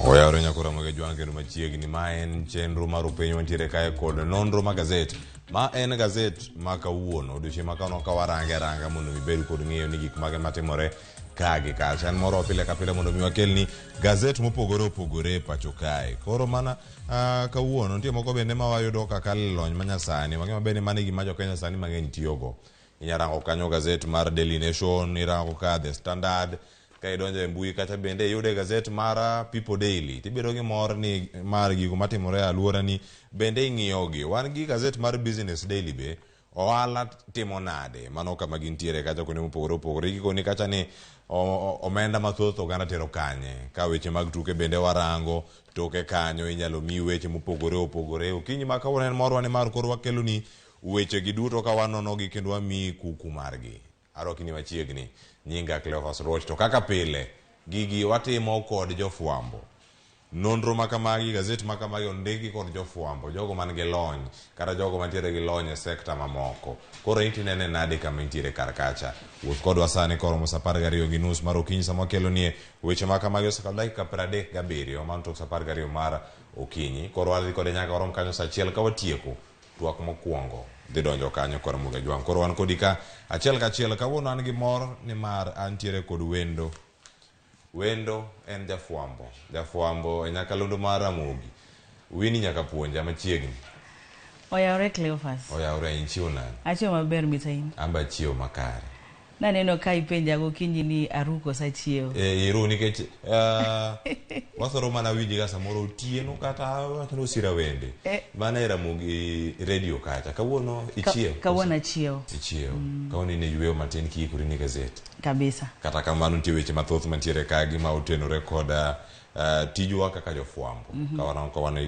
Oyawre nyakora mag Jwang' kendo machiegni ma en chenro mar upenyo mantiere kae kod nonro ma gazet ma en gazet ma kawuono odiochieng' ma kawuono ka warange aranga mondo ibed kod ng'eyo ni gik mage matimore ka gi kacha en moro pile ka pile mondo mi wakelni gazet mopogore opogore e pacho kae koro mana kawuono nitie moko bende ma wayudo kaka lony manyasani mang'e maber ni mano e gima jokenya sani mang'eny tiyogo inya rango kanyo gazet mar Daily Nation irango ka The Standard ka idonjo e mbui kacha bende iyude gazet mar People Daily tibedo gi mor ni mar gigo matimore e aluorani bende ing'iyogi wan gi gazet mar Business Daily be ohala timo nade mano kama gintiere kacha kuonde mopogore opogore gikoni kacha ni omenda mathoth oganda tero kanye ka weche mag tuke bende warango toke kanyo inyalo miyi weche mopogore opogore okinyi ma kawuono en morwa ni mar koro wakeloni weche gi duto ka wanonogi kendo wamiyi kuku margi arwakini machiegni nyinga Cleophas Roch to kaka pile gigi watimo kod jofwambo nonro makamagi gazet makamagi ondiki kod jofwambo jogo man gi lony kata jogo mantiere gi lony e sekta mamoko koro in tinene nade kama intiere kar kacha wuoth kodwa sani koromo sa 12:30 mar okinyi sama wakelonie weche makamagi osekalo dakika 37 mano tok sa 12 mar okinyi koro wadhi kode nyaka warom kanyo sa 1 ka watieko twak mokwongo dhi donjo kanyo kod Ramogi Ajwang'. Koro wan kodi ka achiel kachiel kawuono an gi mor nimar antiere kod wendo. Wendo en jafwambo. Jafwambo e nyakalondo mar Ramogi. Winnie nyaka puonja machiegni. Oyawre Cleophas. Oyawre inchiew nade? Achiew maber mita in. An be achiew makare. Naneno ka ipenja gokinyi ni aru koso achiew. E, iru nikech wathoro mana winji ga samoro otieno kata wacho ni osira wende. Mana e Ramogi radio kacha. Kawuono ichiew? Kawuono achiew. Ichiew. Kawuono in e yweyo matin kiikori ni gazet. Kabisa. Kata kamano nitie weche mathoth mantiere ka gi ma otenore kod tijwa kaka jofwambo.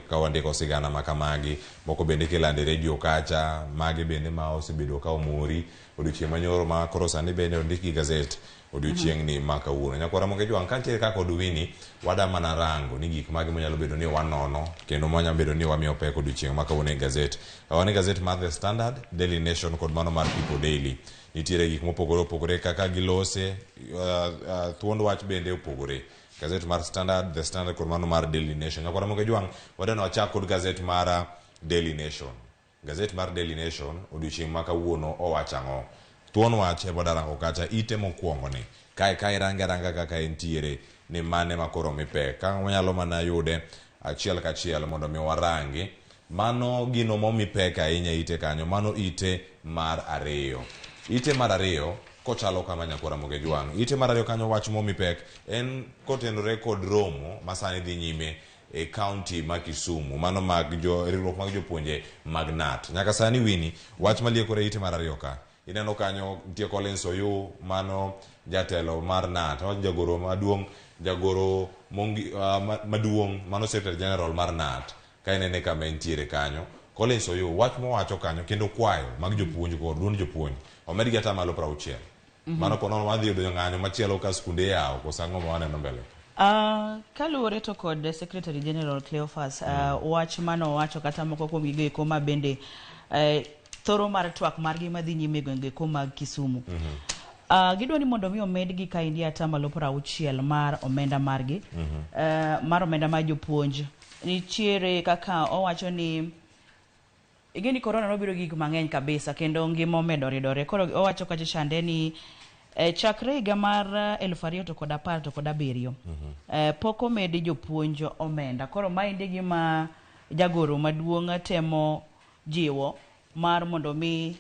Ka wandiko sigana ma kamagi, moko bende kilando e radio kacha, magi bende ma osebedo ka omori odiochieng' manyoro ma koro sani bende ondik gi gazet odiochieng' ni ma kawuono. Nyakwara Ramogi Ajwang' kantiere ka kod Winnie, wada mana rango ni gik mage manyalo bedo ni wanono kendo manyalo bedo ni wamiyo pek odiochieng' ma kawuono e gazet. Wan e gazet mar The Standard, Daily Nation kod mano mar People Daily. Nitiere gik mopogore opogore kaka gilose, thuond wach bende opogore. Gazet mar Standard, The Standard kod mano mar Daily Nation. Nyakwara Ramogi Ajwang', wadwa wachak kod gazet mar Daily Nation. Gazet mar Daily Nation odiochieng' ma kawuono owacho ang'o? Thuon wach ema wadarango kacha ite mokwongo ni. Kae ka irange aranga kaka entiere ni mane ma koro mi pek. Ka wanyalo mana yude achiel kachiel mondo mi warangi. Mano gino momi pek ahinya ite kanyo. Mano ite mar ariyo. Ite mar ariyo kochalo kama nyakwara Ramogi Ajwang'. Ite mar ariyo kanyo wach momi pek en kotenore kod romo ma sani dhi nyime e county ma Kisumu mano mag jo riwruok mag jopuonje mag KNUT. Nyaka sani Winnie, wach maliekore ite mar ariyo ka ineno kanyo nitie Collins Oyu mano jatelo mar KNUT, owacho jagoro maduong' jagoro maduong' mano secretary general mar KNUT ka inene kama entiere kanyo Collins Oyu wach mowacho kanyo kendo kwayo mag jopuonj kod duond jopuonj omedgi atamalo 60. Mano konono wadhi yudo ng'anyo machielo ka skunde yawo koso ang'o ma waneno mbele. Kaluwore to kod Secretary General Cleophas wach manowacho kata moko kuom gigo eko ma bende thoro mar twak margi madhi nyime e gwenge eko mag Kisumu. Gidwa ni mondo mi omedgi kaendi atamalo 60 mar omenda margi mar omenda mar jopuonj. Nitiere kaka owacho ni ing'e ni corona nobiro gi gik mang'eny kabisa kendo ngima omedo ridore. Koro owacho kacha chande ni chakre higa mar 2017 pok omedi jopuonj omenda. Koro maendi gima jagoro maduong' temo jiwo mar mondo mi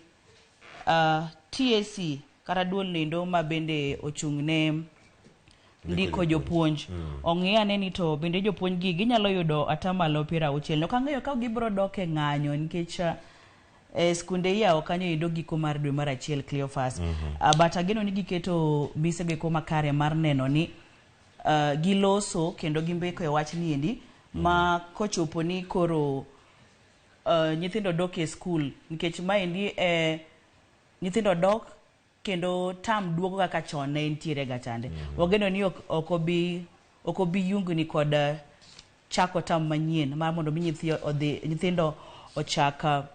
TSC kata duol nendo ma bende ochung' ne ndiko jopuonj ong'i ane ni to bende jopuonj gi ginyalo yudo atamalo 60. Ok ang'eyo ka gibiro dok e ng'anyo nikech skunde iyawo kanyo yudo giko mar dwe mar achiel Cleophas. But ageno ni giketo mise go makare mar neno ni giloso kendo gimbeko e wach ni endi ma kochopo ni koro nyithindo dok e skul nikech maendi nyithindo dok kendo tam duogo kaka chon ne entiere ga chande. Wageno ni ok obi yungni kod chako tam manyien mar mondo mi nyithindo ochak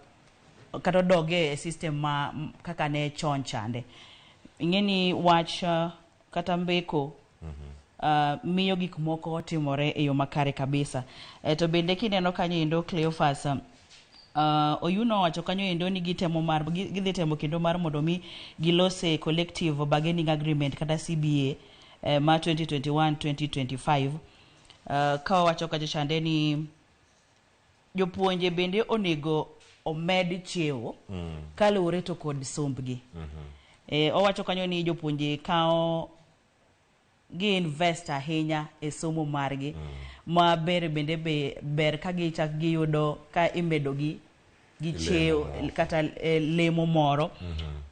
kata odoge e system ma kaka ne chon chande. Ing'e ni wach kata mbeko miyo gik moko timore e yo makare kabisa. To bende kineno kanyo endo Cleophas, Oyuno owacho kanyo endo ni gitemo mar gidhi temo kendo mar mondo mi gilose collective bargaining agreement kata CBA ma 2021-2025. Ka owacho kacha chande ni jopuonje bende onego omed cheo kaluwore to kod sombgi. Owacho kanyo ni jopuonje kawo gi invest ahinya e somo margi ma ber bende be ber ka gichak giyudo ka imedo gi gi cheo lemo kata lemo moro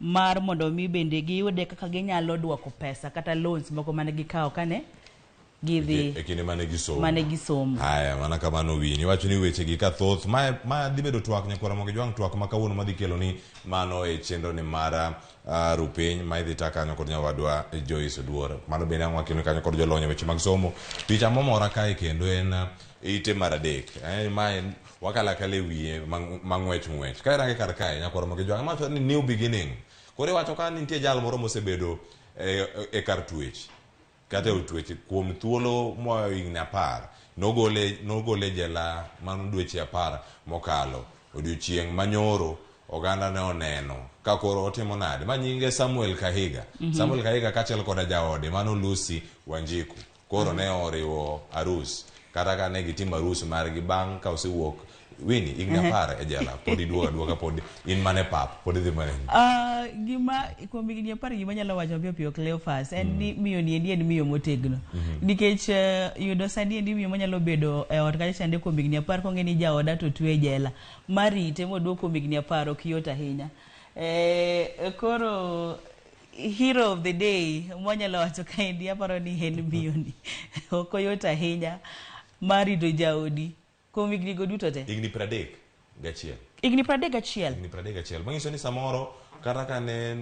mar mondo mi bende giyude kaka ginyalo duoko pesa kata loans moko mane gikawo kane gidhi e kinde mane gisomo. Mane gisomo. Haya, mana kamano Winnie. Iwacho ni weche gi ka thoth. Ma dhi bedo twak nyakwara mondo jwang' twak ma kawuono madhi kelo ni mano e chenro ni mara rupiny ma idhi ta kanyo kod nyawadwa Joyce Oduor. Mano bende ang' wakelo kanyo kod jolony e weche mag somo. Picha momora kae kendo en ite mar adek. Ma en wakala akala e wiye mang'wech ng'wech. Ka irange kar kae nyakwara mondo jwang' iwacho ni new beginning. Koro iwacho ka nitie jal moro mosebedo e kar twech. Kata e od twech kuom thuolo moa higni 10 nogole jela mano dweche 10 mokalo. Odiochieng' manyoro oganda ne oneno ka koro otimo nade. Ma nyinge Samuel Kahiga. Samuel Kahiga kaachiel koda jaode mano Lucy Wanjiku. Koro ne oriwo arus. Kata ka ne gitimo arus margi bang' ka osewuok Winnie, higni 10 e jela, pod iduogo aduoga, pod in mana e pap, pod idhi mana e Gima kuom higni 10 gima anyalo wacho piyo piyo Cleophas en ni miyo ni endi en miyo motegno. Nikech yudo sani endi miyo manyalo bedo e ot kacha chande kuom higni 10 kong'e ni jaoda to twe e jela marite moduog kuom higni 10 ok yot ahinya. Koro hero of the day mwanyalo wacho kaendi aparo ni en miyo ni ok oyot ahinya mar rito jaodi kuom higni go duto te. Higni 31. Higni 31. Higni 31. Manyiso ni samoro kata ka ne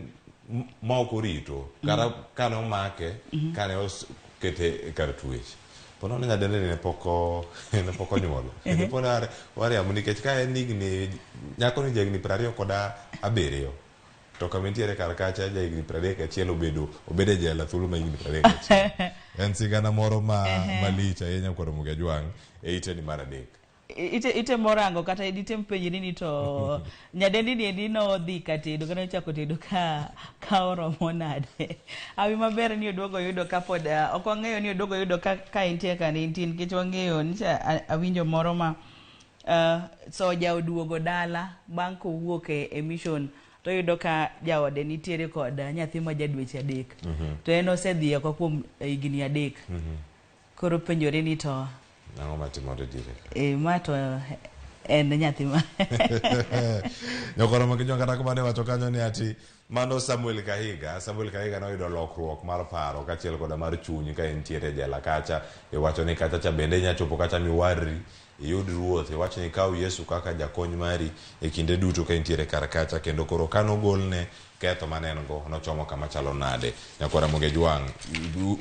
ma ok orito, kata ka ne omake, ka ne okete e kar twech. Po nono nyadendi ne pok ne pok onyuolo. Kendo po ne wariambo nikech ka en higni, nyako ni ja higni 27. To kama entiere kar kacha ja higni 31 obedo e jela thuolo ma higni 31. En sigana moro ma malich ahinya kod Omogi Ajwang' e ite ni mar adek. Ite morango kata item penjri ni to nyadendi ni endi nodhi ka tedo kata nochako tedo ka oromo nade. Hawi maber ni oduogo yudo ka pod ok wang'eyo ni oduogo yudo ka entie ka ne entie nikech wang'eyo nyicha awinjo moro ma soja oduogo dala bang' kowuok e mission to oyudo ka jaode nitiere kod nyathi ma ja dweche 3. To en osedhi oko kuom higni 3. Koro penjore ni to ang'o matimore dire ka? Ma to en nyathi ma Nyokoro ma kinywa kata kamano iwacho kanyo ni ati mano Samuel Kahiga. Samuel Kahiga noyudo lokruok mar paro kaachiel koda mar chuny ka entiere e jela kacha. Iwacho ni kacha cha bende inya chopo kacha miwarri, iyud ruoth. Iwacho ni ikaw Yesu kaka jakony mari e kinde duto ka entiere kar kacha. Kendo koro ka nogolne ketho mane en go, nochomo kama chalo nade. Nyakwara Mogi Ajwang',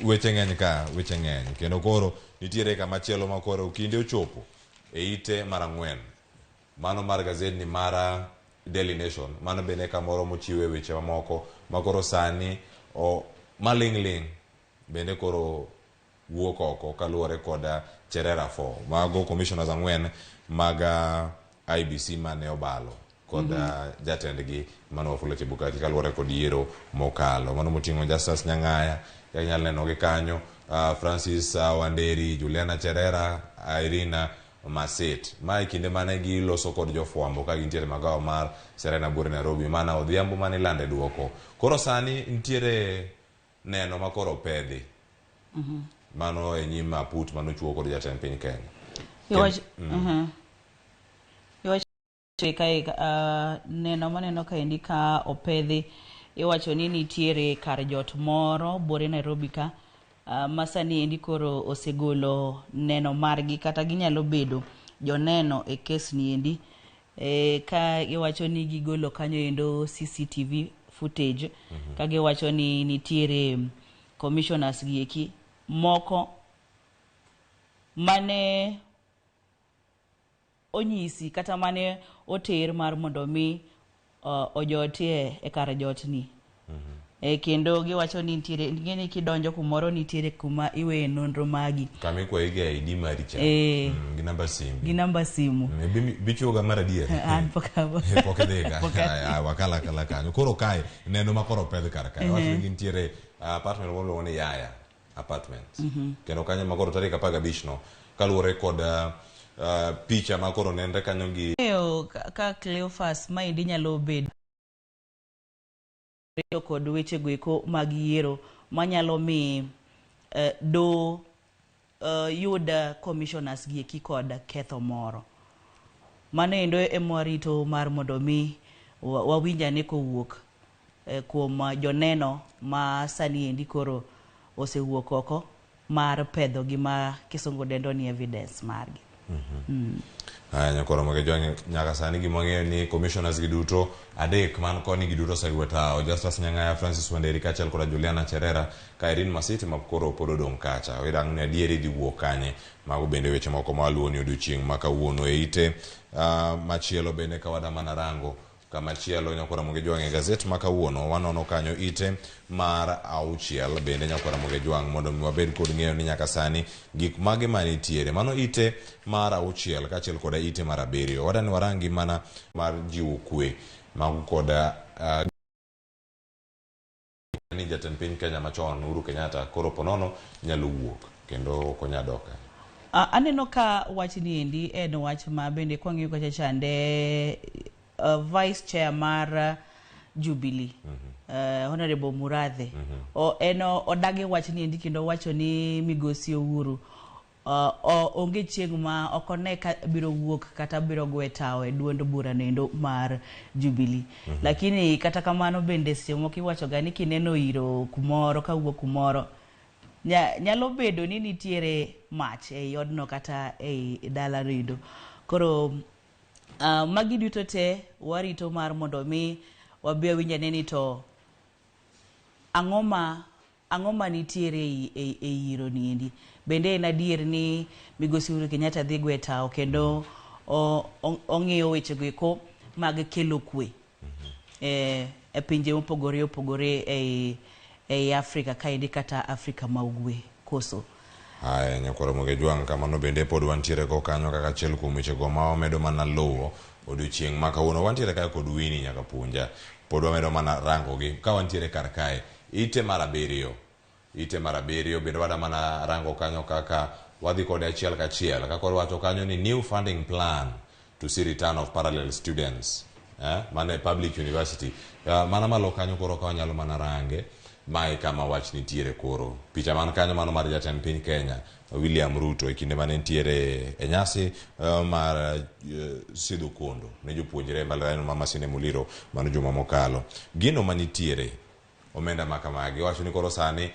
weche ng'eny ka, weche ng'eny. Kendo koro nitiere kama chielo ma koro kinde ochopo e ite mar 4. Mano mar gazetni mar Daily Nation. Mano bende kamoro mochiwe weche mamoko ma koro sani maling' ling' bende koro wuok oko kaluwore kod Cherera 4. Mago commissioners 4 mag IBC mane obalo kod jatendgi mano Wafula Chebukati kaluwore kod yiero mokalo. Mano moting'o Justus Nyang'aya, kaka inyalo neno gi kanyo, Francis Wanderi, Juliana Cherera, Irina Masit. Ma e kinde mane giloso kod jofwambo ka gintiere magawa mar Serena Buore Nairobi, mana odhiambo mane ilande duoko. Koro sani nitiere neno ma koro opedhi. Mano e nyim aput mane ochuo kod jatend piny Kenya. Iwacho kae, neno maneno kaendi ka opedhi, iwacho ni nitiere kar jot moro Buore Nairobi ka, ma sani endi koro osegolo neno margi kata ginyalo bedo joneno e kes ni endi. Ka iwacho ni gigolo kanyo endo CCTV footage, ka giwacho ni nitiere commissioners gi eki moko mane onyisi kata mane oter mar mondo mi ojotie e kar jotni. Kendo giwacho ni nitiere ing'e ni kidonjo kumoro nitiere kuma iweye nonro magi. Kama ikwayi gi ID mari cha. Gi namba simbi. Gi namba simu. Bichiwoga mar adier. An pok Pok idhiga. Pok adhi. Aya, wakala akala kanyo. Koro kae neno ma koro opedh kar kae. Wacho ni gintiere apartment moro miluongo ni Yaya Apartments. Kendo kanyo ma koro tarik 15 no kaluwore kod picha ma koro nenre kanyo gi Ng'eyo ka Cleophas maendi nyalo bedo kod weche goeko mag yiero manyalo mi do yud commissioners gi eki kod ketho moro. Mano endo ema warito mar mondo mi wawinj ane kowuok kuom joneno ma sani endi koro osewuok oko mar pedho gima kisungu dendo ni evidence margi. Aya, nyakoro moge jwang' nyaka sani gima wang'eyo ni commissioners gi duto adek man koni gi duto osegwe tawo Justus Nyang'aya, Francis Wanderi kaachiel koda Juliana Cherera ka Irene Masiti ma koro pod odong' kacha. Irang ni adieri dhi wuok kanye. Mago bende weche moko ma waluwo ni odiochieng' ma kawuono e ite machielo bende ka wada mana rango kamachielo nyakwara Moge Jwang' e gazet ma kawuono wanono kanyo ite mar 6 bende nyakwara Moge Jwang' mondo mi wabed kod ng'eyo ni nyaka sani gik mage manitiere. Mano ite mar 6 kaachiel koda ite mar 7. Wadani warangi mana mar jiwo kwe mago koda ni jatend piny Kenya machon Uhuru Kenyatta koro ponono nyalo wuok kendo ok onyal dok. Aneno ka wach ni endi en wach ma bende kwang'iyo kacha chande vice chair mar Jubilee Honorable Murathe en odagi wach ni endi kendo owacho ni migosi Uhuru onge chieng' ma ok one ka biro wuok kata biro gwe tawo e duond bura noendo mar Jubilee. Lakini kata kamano bende seche moko iwacho ga ni kineno iro kumoro kawuok kumoro nyalo bedo ni nitiere mach ei odno kata ei dala noendo. Koro magi duto te warito mar mondo mi wabi wawinj ane ni to ang'o ma nitiere e yiro niendi. Bende en adier ni migosi Uhuru Kenyatta dhi gwe tawo kendo ong'iyo weche go eko mag kelo kwe e pinje mopogore opogore ei Afrika kaendi kata Afrika ma ugwe koso. Aya, nyakwara Moge Jwang' kamano bende pod wantiere go kanyo kaka achiel kuom weche go ma wamedo mana luwo odiochieng' ma kawuono. Wantiere kae kod Winnie nyaka puonja. Pod wamedo mana rango gi ka wantiere kar kae. Ite mar 7. Ite mar 7 bende wada mana rango kanyo kaka wadhi kode achiel kachiel. Kaka wacho kanyo ni new funding plan to see return of parallel students. Mano e public university. Mana malo kanyo koro ka wanyalo mana range. Mae kama wach nitiere koro. Picha man kanyo mano mar jatend piny Kenya William Ruto e kinde mane nitiere e nyasi mar sidho kondo ne jopuonjre e mbalariany ma Masinde Muliro mano juma mokalo. Gino manitiere omenda ma kamagi iwacho ni koro sani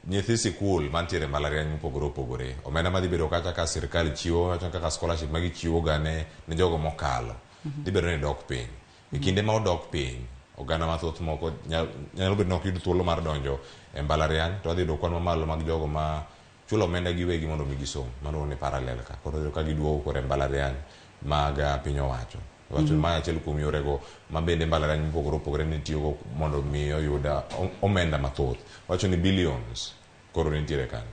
nyithi sikul mantiere e mbalariany mopogore opogore omenda madhi bedo kacha ka sirkal chiwo wacho kaka scholarship ma gichiwo ga ne jogo mokalo dhi bedo ni dok piny. E kinde ma odok piny oganda mathoth moko nyalo bedo ni ok yud thuolo mar donjo e mbalariany to wadhi yudo kwan mamalo mag jogo ma chulo omenda giwegi mondo mi gisom. Mano ni parallel ka. Koro ka giduogo koro e mbalariany mag piny owacho. Wacho ma achiel kuom yorego ma bende mbalariany mopogore opogore ne tiyogo mondo mi oyud omenda mathoth. Wacho ni billions koro nitiere kanyo.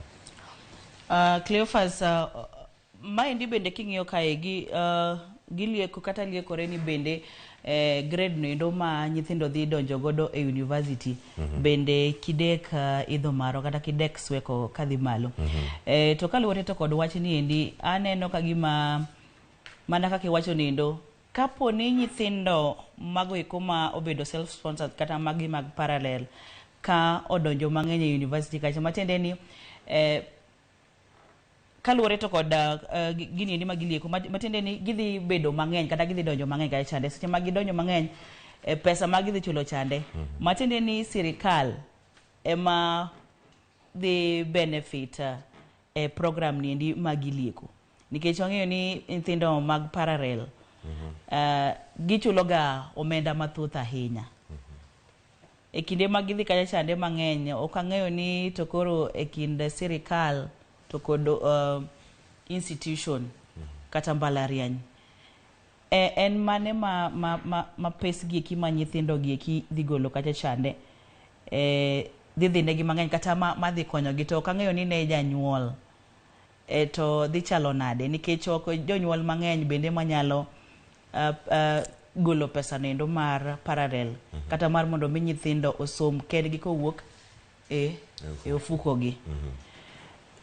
Cleophas, maendi bende king'iyo kae gi gilieko kata liekore ni bende grade noendo ma nyithindo dhi donjo godo e university bende kidek idho maro kata kidek sweko kadhi malo. To kaluwore to kod wach ni endi aneno ka gima mana kaka iwacho niendo kapo ni nyithindo mago eko ma obedo self sponsored kata magi mag parallel ka odonjo mang'eny e university kacha matiende ni kaluwore to kod gini endi ma gilieko matiende ni gidhi bedo mang'eny kata gidhi donjo mang'eny kacha chande seche ma gidonjo mang'eny pesa ma gidhi chulo chande matiende ni sirikal ema dhi benefit e program ni endi ma gilieko nikech wang'eyo ni nyithindo mag parallel gichulo ga omenda mathoth ahinya. E kinde ma gidhi kacha chande mang'eny ok ang'eyo ni to koro e kind sirikal to kod institution kata mbalariany en mane ma pes gi eki ma nyithindo gi eki dhi golo kacha chande Dhi dhi negi mang'eny kata madhi konyogi to ok ang'eyo ni ne janyuol to dhi chalo nade nikech ok jonyuol mang'eny bende manyalo golo pesa noendo mar parallel kata mar mondo mi nyithindo osom kendgi kowuok e ofuko gi.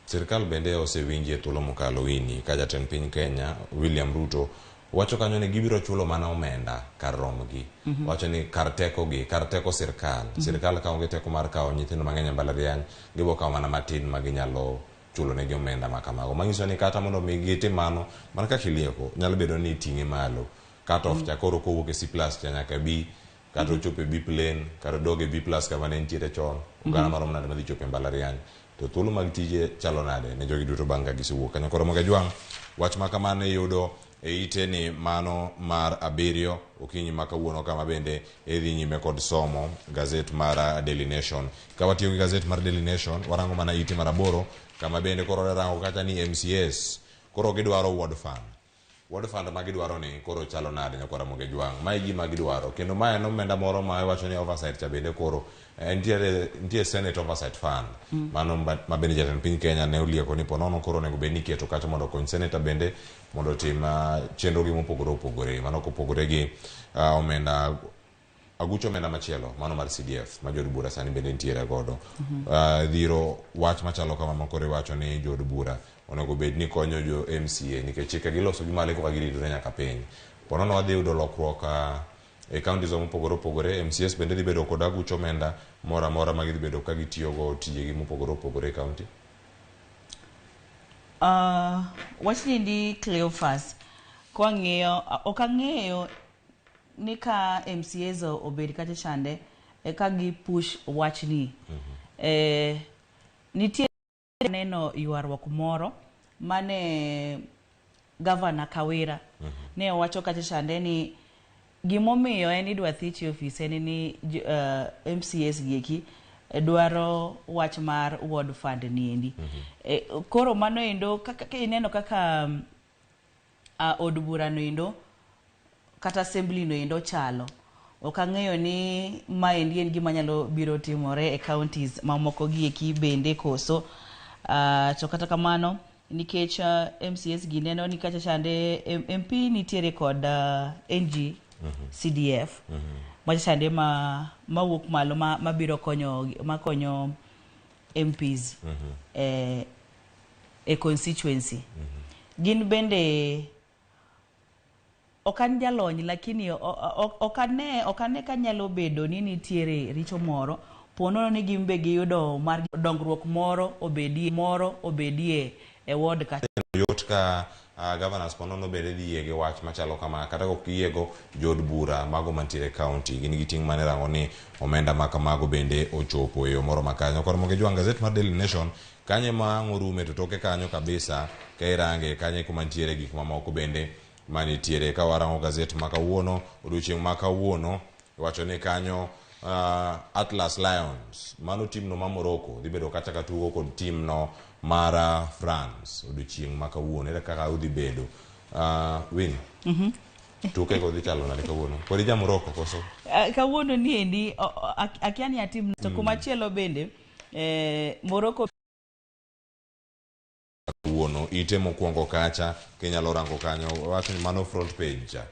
Sirkal bende osewinji e thuolo mokalo, Winnie, ka jatend piny Kenya William Ruto wacho kanyo ni gibiro chulo mana omenda kar romgi. Wacho ni kar tekogi, kar teko sirkal. Sirkal ka onge teko mar kawo nyithindo mang'eny e mbalariany, gibo kawo mana matin ma ginyalo chulo negi omenda ma kamago. Manyiso ni kata mondo mi gitim mano, mana kaka ilieko, nyalo bedo ni iting'e malo. Cut off cha koro kowuok e C plus cha nyaka B, kata ochopo e B plain, kata odog e B plus kama ne nitiere chon. Oganda marom nade madhi chopo e mbalariany. To thuolo mag tije chalo nade ne jogi duto bang' ka gisewuok kanyo. Koro Ramogi Ajwang', wach ma kamano iyudo e ite ni mano mar 7 okinyi ma kawuono, kama bende idhi nyime kod somo gazet mar Daily Nation. Ka watiyo gi gazet mar Daily Nation, warango mana ite mar 8, kama bende koro rango kacha ni MCAs koro gidwaro ward fund. Ward fund ma gidwaro ni koro chalo nade, nyakwar Ramogi Ajwang'? Mae gima gidwaro, kendo mae en omenda moro ma iwacho ni oversight cha bende koro nitie Senate Oversight Fund mano ma bende jatend piny Kenya ne olieko ni ponono koro onego bed ni iketo kacha mondo okony senator bende mondo otim chenro gi mopogore opogore. Mano kopogore gi omenda aguch omenda machielo mano mar CDF ma jood bura sani bende nitiere godo. Dhiro wach machalo kama ma koro iwacho ni jood bura onego bed ni konyo jo MCA nikech chike giloso gi malo koka giridore nyaka piny. Ponono wadhi yudo lokruok e counties mopogore opogore, MCAs bende dhi bedo kod aguch omenda moro amora ma gidhi bedo ka gitiyogo tijegi mopogore opogore e county. Wachni ndi Cleophas, kwang'iyo ok ang'eyo ni ka MCAs obed kacha chande eka gi push wachni. Nitie neno ywaruok moro mane Gavana Kawira ne owacho kacha chande ni gimomiyo en idwa thich e ofis en ni MCAs gieki dwaro wach mar ward fund niendi. Koro mano endo kaka ineno kaka od bura noendo kata assembly noendo chalo, ok ang'eyo ni maendi en gima nyalo biro timore e counties mamoko gieki bende koso. To kata kamano nikech MCAs gi neno ni kacha chande MP nitiere kod NG CDF macha chande ma mawuok malo mabiro konyo makonyo MPs e constituency gin bende. Ok an jalony, lakini ok ane ka nyalo bedo ni nitiere richo moro ponono ni gin be giyudo mar dongruok moro obedie moro obedie e ward ka. Yot ka governors ponono bende dhi yie gi wach machalo kama, kata kok giyiego jood bura mago mantiere e county gin gi ting' mane rango ni omenda ma kamago bende ochopo e yo moro makare. Koro mondo ijwang' gazet mar Daily Nation kanyo ema ang' orume, to toke kanyo kabisa ka irange kanyo kuma nitiere gik mamoko bende manitiere. Ka warango gazet ma kawuono, odiochieng' ma kawuono, iwacho ni kanyo Atlas Lions, mano team no ma Morocco, dhi bedo kacha ka tugo kod team no mar France odiochieng' ma kawuono. Ere kaka odhi bedo? Win tuke go dhi chalo nade kawuono? Pod ija Morocco koso? Kawuono ni endi akia ni atim to kumachielo bende Morocco. Kawuono ite mokwongo kacha kinyalo rango kanyo, wacho ni mano front page cha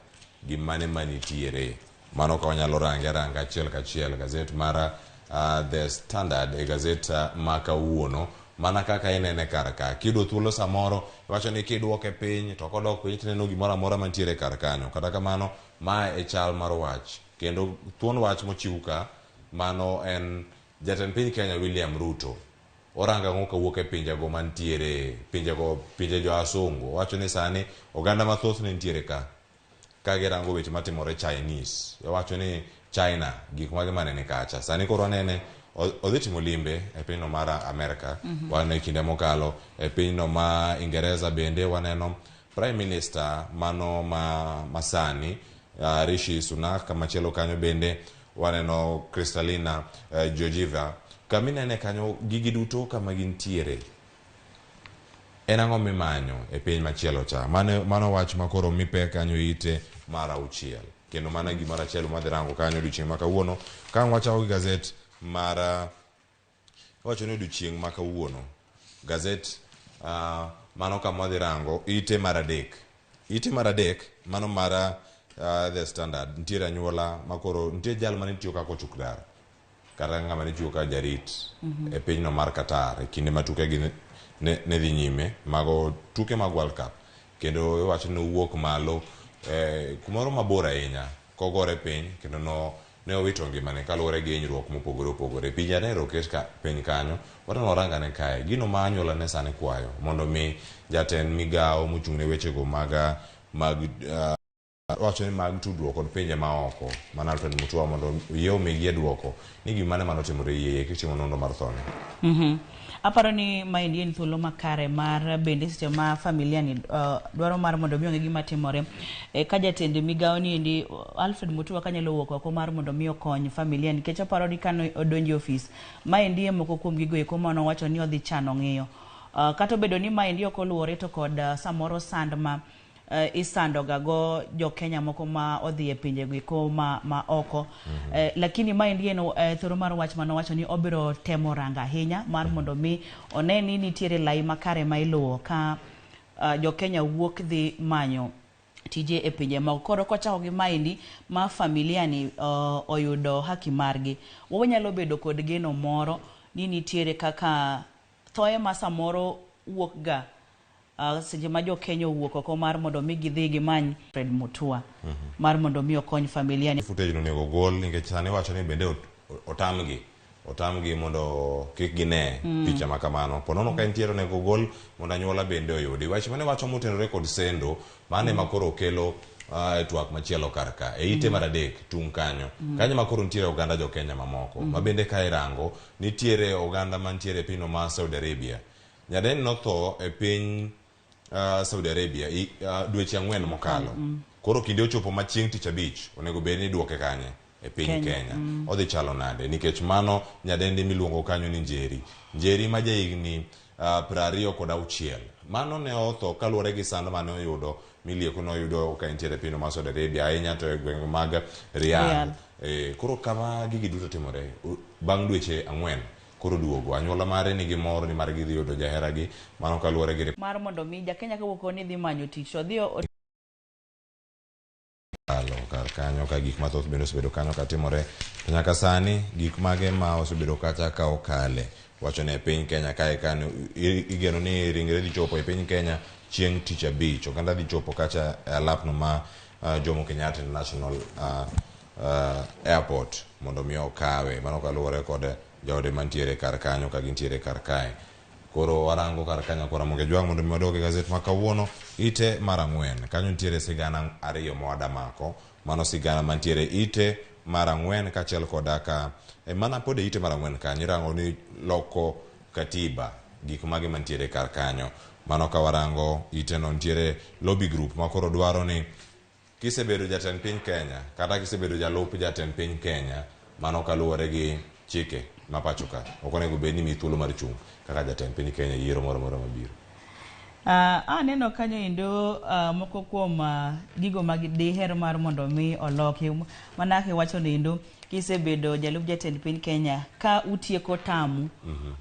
gimane manitiere mano ka wanyalo range aranga achiel kachiel gazet mar The Standard e gazet ma kawuono mana kaka inene kar ka. Kiyudo thuolo samoro iwacho ni kidwoke piny to kodok piny tineno gimoro amora mantiere kar kanyo. Kata kamano mae e chal mar wach, kendo thuon wach mochiw ka mano en jatend piny Kenya William Ruto orango ang'o kawuok e pinjego mantiere pinjego pinje jo asungu. Owacho ni sani oganda mathoth ne nitiere ka ka girango weche matimore Chinese. Owacho ni China gik mage manene kacha sani koro wanene odhi timo limbe e pinyno mar Amerka. Waneno e kinde mokalo e pinyno ma Ingereza bende waneno Prime Minister mano ma masani Rishi Sunak. Kamachielo kanyo bende waneno Kristalina Georgieva. Kaminene kanyo gigi duto kama gintiere en ang'o mimanyo e piny machielo cha? Mano wach ma koro mipe kanyo ite mar 6, kendo mana gimoro achiel madhi rango kanyo odiochieng' ma kawuono ka ang' wachako gi gazet. mar iwacho ni odiochieng' ma kawuono gazet mano kama wadhi rango ite mar adek. Ite mar adek mano mar The Standard nitiere anyuola makoro nitie jal mane tiyo kaka ochuk dar kata ng'ama ne tiyo kaka jarit e pinyno mar Qatar e kinde ma tukegi ne dhi nyime mago tuke mag World Cup kendo iwacho ni owuok malo kumoro mabor ahinya kogore piny kendo no ne owito ngimane kaluwore gi hinyruok mopogore opogore. Picha ne oket ka piny kanyo, watemo warangane kae. Gino ma anyuola ne sani kwayo mondo mi jatend migawo mochung' ne wechego mag mag wacho ni mag tudruok kod pinje maoko mana Alfred Mutua mondo oyie omigie duoko ni gima ne manotimore yie kitimo nonro mar thone. Aparo ni maendi en thuolo makare mar bende seche ma familia ni dwaro mar mondo mi ong'e gima timore. Ka jatend migawo ni endi Alfred Mutua kanyalo wuok oko mar mondo mi okony familia nikech aparo ni kane odonjo e ofis maendi e moko kuom gigo eko manowacho ni odhi chano ng'iyo. Kata obedo ni maendi ok oluwore to kod samoro sand ma isando ga go jo Kenya moko ma odhi e pinje go eko ma oko. Lakini maendi en thuolo mar wach manowacho ni obiro temo rango ahinya mar mondo mi one ni nitiere lai makare ma iluwo ka jo Kenya wuok dhi manyo tije e pinje moko. Koro kochako gi maendi ma familia ni oyudo haki margi, wanyalo bedo kod geno moro ni nitiere kaka thoe ma samoro wuok ga seche ma jo Kenya owuok oko mar mondo mi gidhi gimany Fred Mutua mar mondo mi okony familia ni. Footage no onego gol nikech sani wacho ni bende otamgi mondo kik gine picha ma kamano. Po nono ka entiere onego gol mondo anyuola bende oyudi. Wach mane wacho motenore kod sendo mane ma koro kelo twak machielo kar ka. E ite mar adek tung' kanyo. Kanyo ma koro nitiere oganda jo Kenya mamoko. Ma bende ka irango nitiere oganda mantiere e pinyno mar Saudi Arabia. Nyadendi notho e piny Saudi Arabia dweche 4 mokalo. Koro kinde ochopo ma chieng' tich abich onego bed ni iduoke kanye e piny Kenya. Kenya. Odhi chalo nade nikech mano nyadendi miluongo kanyo ni Njeri. Njeri ma jahigni 26. Mano ne otho kaluwore gi sand mane oyudo milieko noyudo ka entiere e pinyno mar Saudi Arabia ahinya to e gwenge mag Riyadh. Koro kama gigi duto timore bang' dweche 4 koro duogo anyuola mare nigi mor ni mar gidhi yudo jaheragi mano kaluwore gi mar mondo mi ja Kenya kawuok ni dhi manyo tich to odhi kalo kar kanyo ka gik mathoth bende osebedo kanyo ka timore to nyaka sani gik mage ma osebedo kacha ka okale wacho ni e piny Kenya kae kane igeno ni ringre dhi chopo e piny Kenya chieng' tich abich oganda dhi chopo kacha e alapno ma Jomo Kenyatta International Airport mondo mi okawe mano kaluwore kod jaode mantiere kar kanyo ka gintiere kar kae. Koro warango kar kanyo koro Ramogi Ajwang' mondo mi wadog e gazet ma kawuono ite mar 4. Kanyo nitiere sigana 2 ma wadamako. Mano sigana mantiere ite mar 4 kaachiel koda ka mana pod e ite mar 4 kanyo irango ni loko katiba gik mage mantiere kar kanyo. Mano ka warango ite no nitiere lobby group ma koro dwaro ni kisebedo jatend piny Kenya kata kisebedo jalup jatend piny Kenya mano kaluwore gi chike ma pacho ka ok onego bed ni miyi thuolo mar chung' kaka jatend piny Kenya e yiero moro amora mabiro. Aneno kanyo endo moko kuom gigo ma diher mar mondo mi oloki mana kaka iwacho ni endo kisebedo jalup jatend piny Kenya ka utieko tamu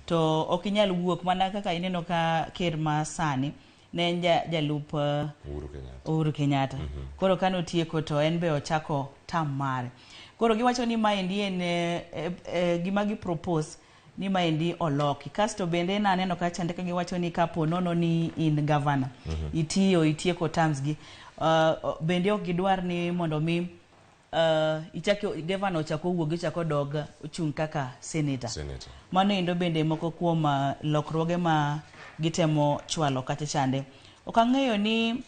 to ok inyal wuok mana kaka ineno ka ker ma sani ne en jalup Uhuru Kenyatta. Uhuru Kenyatta. Koro kane otieko to en be ochako tam mare. Koro giwacho ni maendi en gima gi propose ni maendi oloki. Kasto bende naneno ka chande ka giwacho ni kapo nono ni in governor itiyo itieko terms gi bende ok gidwar ni mondo mi ichako governor ochako owuog ochako dog ochung' kaka senator. Senator. Mano endo bende moko kuom lokruoge ma gitemo chwalo kacha chande. Ok ang'eyo ni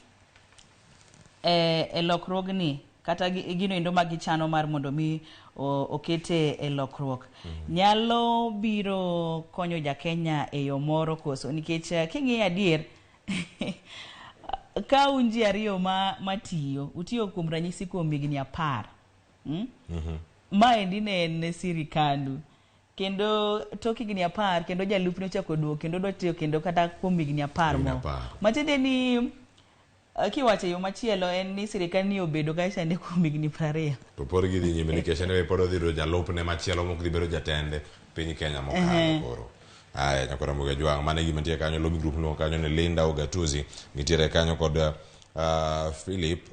e lokruogni kata gino endo ma gichano mar mondo mi okete e lokruok nyalo biro konyo ja Kenya e yo moro koso nikech king'iyo adier ka un ji 2 matiyo utiyo kuom ranyisi kuom higni 10 Maendi ne en sirikandu kendo tok higni 10 kendo jalupne ochako duogo kendo dwa tiyo kendo kata kuom higni 10 mo. Matiende ni Kiwacho e yo machielo en ni sirikal ni obedo ka chande kuom higni 20. To pod gidhi nyime nikech en be pod odhi yudo jalupne machielo mok dhi bedo jatend piny Kenya mokalo koro. Aya, nyakwa Ramogi Ajwang', mano e gima nitie kanyo. Lobby group miluongo kanyo ni Linda Ugatuzi nitiere kanyo kod Philip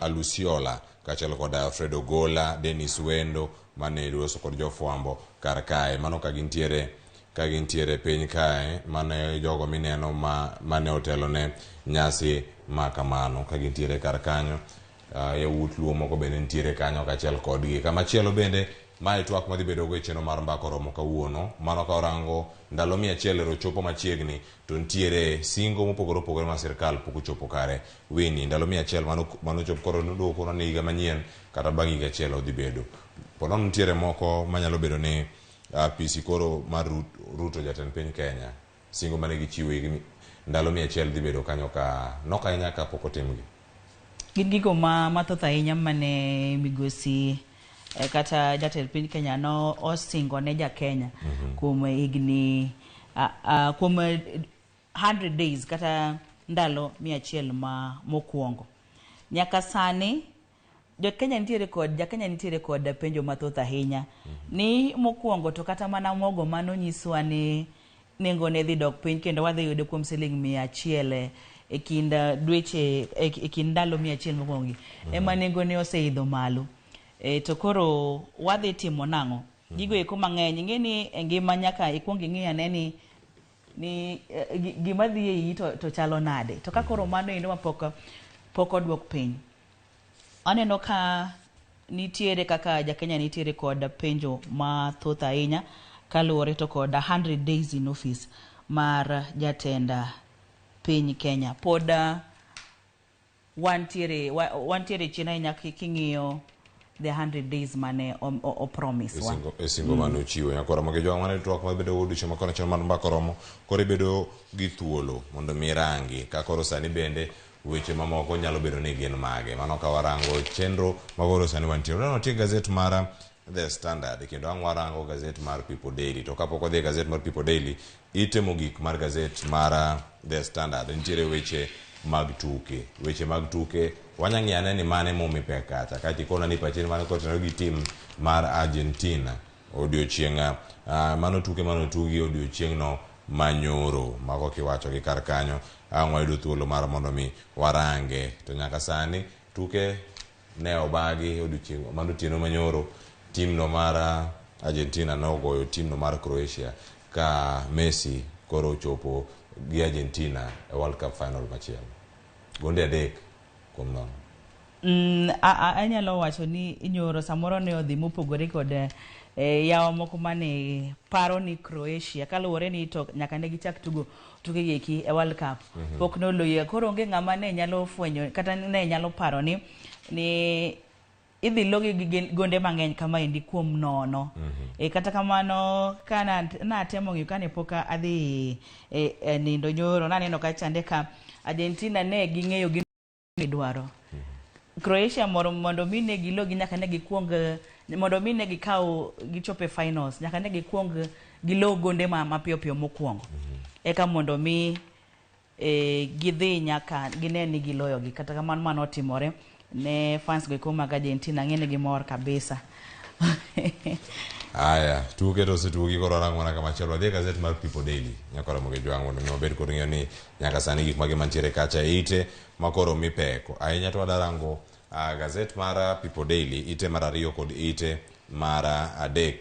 Alusiola kaachiel kod Fred Ogola, Dennis Wendo mane loso kod jofwambo kar kae. Mano ka gintiere ka gintiere piny kae, mano e jogo mineno ma mane otelo ne nyasi ma kamano ka gintiere kar kanyo. Yawuot Luo moko bende nitiere kanyo kaachiel kodgi. Kamachielo bende mae twak madhi bedogo e chenro mar Mbaka Oromo kawuono. Mano ka orango ndalo 100 ero chopo machiegni to nitiere singo mopogore opogore ma sirkal pok ochopo kare. Winnie, ndalo 100 mano, mano chop koro noduogo koro ni higa manyien kata bang' higa achiel odhi bedo. Ponono nitiere moko manyalo bedo ni apisi koro mar Ruto jatend piny Kenya singo mane gichiwo higni ndalo 100 dhi bedo kanyo ka nok ahinya ka pok otimgi. Gin gigo ma mathoth ahinya mane migosi kata jatend piny Kenya no osingo ne ja Kenya kuom higni kuom 100 days kata ndalo 100 ma mokwongo. Nyaka sani jo Kenya nitiere kod ja Kenya nitiere kod penjo mathoth ahinya ni mokwongo to kata mana mogo manonyiswa ni nengo ne dhi dok piny kendo wadhi yude kuom siling 100 e kind dweche e kind ndalo 100 mokwongo gi ema nengo ne oseidho malo. To koro wadhi timo nang'o? Gigo eko mang'eny ing'e ni e ngima nyaka ikuong ing'i ane ni gima dhi e iyi to chalo nade. To ka koro mano endo mapok pok oduok piny. Aneno ka nitiere kaka ja Kenya nitiere kod penjo mathoth ahinya kaluwore to kod 100 days in office mar jatend piny Kenya. Pod wantiere chien ahinya king'iyo the 100 days mane o promise wa. E singo mane ochiwo. Nyakwa Ramogi Ojwang' mane twak mabedo odiochieng' ma kona chon mar Mbaka Oromo koro ibedo gi thuolo mondo mi irangi ka koro sani bende weche mamoko nyalo bedo ni gin mage. Mano ka warango chenro ma koro sani wantie. Waneno nitie gazet mar The Standard kendo ang' warango gazet mar People Daily. To kapok wadhi e gazet mar People Daily, ite mogik mar gazet mar The Standard nitiere weche mag tuke. Weche mag tuke wanya ng'iyo ane ni mane momi pek kacha. Kaeto ikona ni pachi mane kotenore gi tim mar Argentina odiochieng' mano tuke mane otugi odiochieng'no manyoro. Mago kiwacho gi kar kanyo ang' wayudo thuolo mar mondo mi warange. To nyaka sani tuke ne obagi odiochieng' mano otieno manyoro. Timno mar Argentina nogoyo timno mar Croatia ka Messi koro ochopo gi Argentina e World Cup final machielo. Gonde 3-0. Anyalo wacho ni nyoro samoro ne odhi mopogore kod yawa moko mane paro ni Croatia kaluwore ni to nyaka ne gichak tugo tuke gi eki e World Cup. Pok noloye. Koro onge ng'ama ne nyalo fwenyo kata ne nyalo paro ni idhi logi gi gonde mang'eny kama endi kuom 0. Kata kamano ka natemo ng'iyo kane pok adhi nindo nyoro naneno ka chande ka Argentina ne ging'eyo gino gidwaro. Croatia mondo mi ne gilogi nyaka ne gikuong mondo mi ne gikaw gichop e finals nyaka ne gikuong gilo gonde mapiyo piyo mokwongo. Eka mondo mi gidhi nyaka gine ni giloyogi. Kata kamano mano otimore ne fans go eko mag Argentina ng'e ni gimor kabisa. Aya, tuke to osetugi koro warango mana kamachielo. Wadhi e gazet mar People Daily. Nyaka Ramogi Ojwang' mondo mi wabed kod ng'eyo ni nyaka sani gik mage mantiere kacha e ite makoro mipeko. Ahinya to wadarango gazet mar People Daily ite mar 2 kod ite mar 3.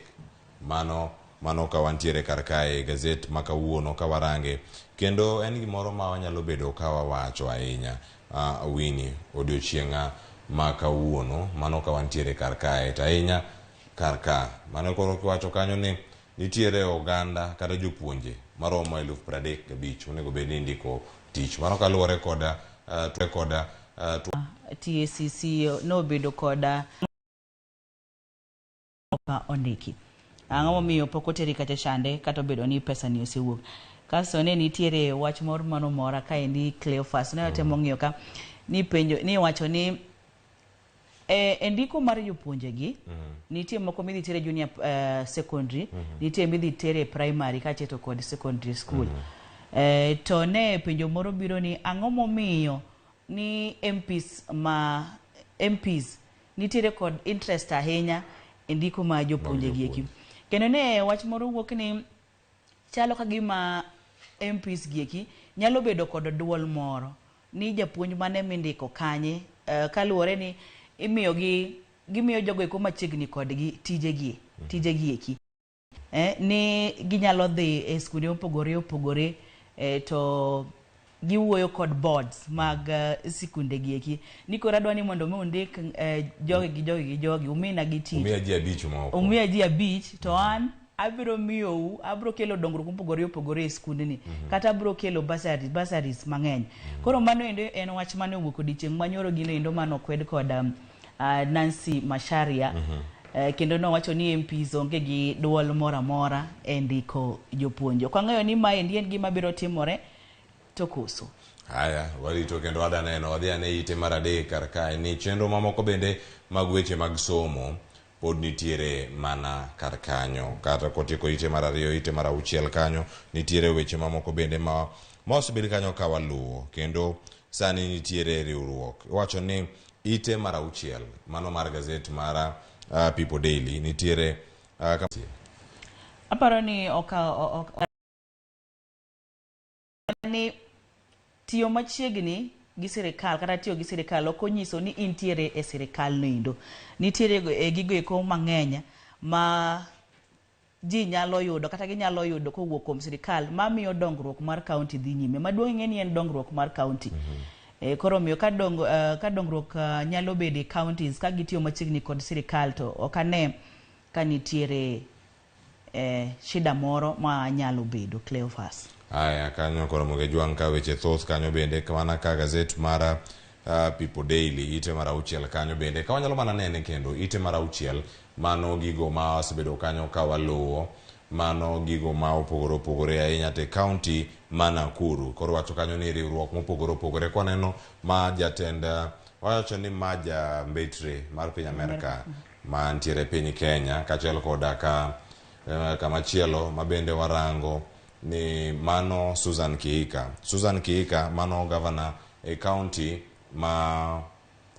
Mano ka wantiere kar kae gazet ma kawuono ka warange. Kendo en gimoro ma wanyalo bedo ka wawacho ahinya. Winnie odiochieng' ma kawuono mano ka wantiere kar kae to ahinya kar ka. Mano koro kiwacho kanyo ni nitiere oganda kata jopuonje maromo 35,000 onego bed ni indiko tich. Mano kaluwore kod TACC nobedo kod ondiki. Ang'o momiyo pok oteri kacha chande kata obedo ni pesa ni osewuok. Kasto ne nitiere wach moro manomora kaendi Cleophas ne otemo ng'iyo ka ni penjo ni wacho ni e ndiko mar jopuonjegi nitie moko midhi tere junior secondary, nitie midhi tere primary kaachiel to kod secondary school. To ne penjo moro biro ni ang'o momiyo ni MPs ma MPs nitiere kod interest ahinya e ndiko ma jopuonje gi eki. Kendo ne wach moro wuok ni chalo ka gima MPs gi eki nyalo bedo kod duol moro ni japuonj mane mindiko kanye kaluwore ni imiyogi gimiyo jogo eko machiegni kodgi tijegi tijegi eki ni ginyalo dhi e skunde mopogore opogore to giwuoyo kod boards mag sikunde gi eki ni koro adwa ni mondo mi undik jogi gi jogi gi jogi umina gi tich Umiya ji abich moko. umiya ji abich to an abiro miyou abiro kelo dongruok mopogore opogore e skundni kata abiro kelo bursaries, bursaries mang'eny koro mano endo en wach mane owuok odiochieng' manyoro gino endo mane okwed kod Nancy Macharia kendo nowacho ni MPs onge gi duol moro amora e ndiko jopuonj. Ok ang'eyo ni maendi en gima biro timore to koso. Haya, warito kendo wada neno, wadhi ane ite mar adek kar kae ni chenro mamoko bende mag weche mag somo pod nitiere mana kar kanyo. Kata kotieko ite mar ariyo, ite mar auchiel kanyo, nitiere weche mamoko bende ma osebed kanyo ka waluwo. Kendo sani nitiere riwruok. Iwacho ni ite mar auchiel, mano mar gazet mar People Daily, nitiere Aparo ni ni tiyo machiegni gi sirikal kata tiyo gi sirikal ok onyiso ni intiere e sirikal noendo. Nitiere gigo eko mang'eny ma ji nyalo yudo kata ginyalo yudo kowuok kuom sirikal mamiyo dongruok mar kaunti dhi nyime. Maduong' ing'e ni en dongruok mar kaunti. Koro omiyo ka dongruok nyalo bedo e counties ka gitiyo machiegni kod sirikal to ok ane ka nitiere shida moro ma nyalo bedo Cleophas. Aya, kanyo koro Moge Jwang' ka weche thoth kanyo bende mana ka gazet mar People Daily ite mar auchiel kanyo bende ka wanyalo mana nene kendo ite mar auchiel mano gigo ma osebedo kanyo ka waluwo mano gigo ma opogore opogore ahinya te county ma Nakuru. Koro wacho kanyo ni riwruok mopogore opogore kwaneno ma jatend wacho ni ma ja mbetre mar piny Amerka mantiere piny Kenya kaachiel koda ka kamachielo ma bende warango ni mano Susan Kihika. Susan Kihika mano gavana e county ma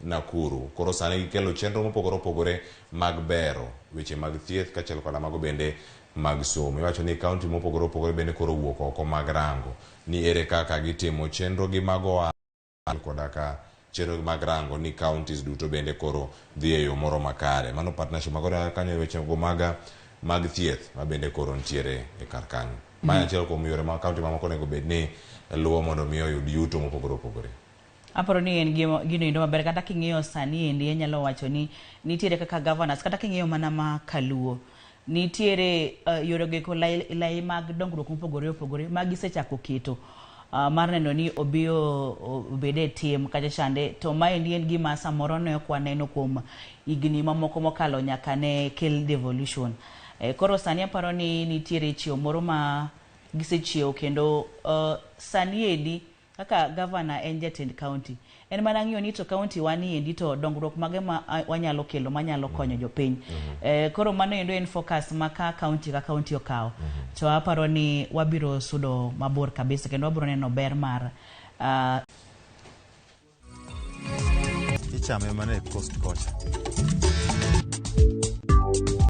Nakuru. Koro sani gikelo chenro mopogore opogore mag bero weche mag thieth kaachiel koda mago bende mag somo. Iwacho ni county mopogore opogore bende koro owuok oko mag rango ni ere kaka gitimo chenro gi mag ohala koda ka chenro mag rango ni counties duto bende koro dhi e yo moro makare. Mano partnership magore kanyo e weche go mag thieth ma bende koro nitiere e kar kanyo. Mae achiel kuom yore ma county mamoko onego bed ni luwo mondo mi oyud yuto mopogore opogore. Aparo ni en gino endo maber kata king'iyo sani endi anyalo wacho ni nitiere kaka governors kata king'iyo mana ma Kaluo nitiere yore go eko lai mag dongruok mopogore opogore ma gisechako keto mar neno ni obi obed e tim kacha chande to maendi en gima samoro ne ok waneno kuom higni mamoko mokalo nyaka ne kel devolution. Koro sani aparo ni nitiere chiew moro ma gisechiewo kendo sani endi kaka governor en jatend county en mana ng'iyo ni to county wa ni endi to dongruok mage ma wanyalo kelo manyalo konyo jopiny. Koro mano endo en focus ma ka county ka county okawo to aparo ni wabiro sudo mabor kabisa kendo wabiro neno ber mar ichame mana e coast kocha.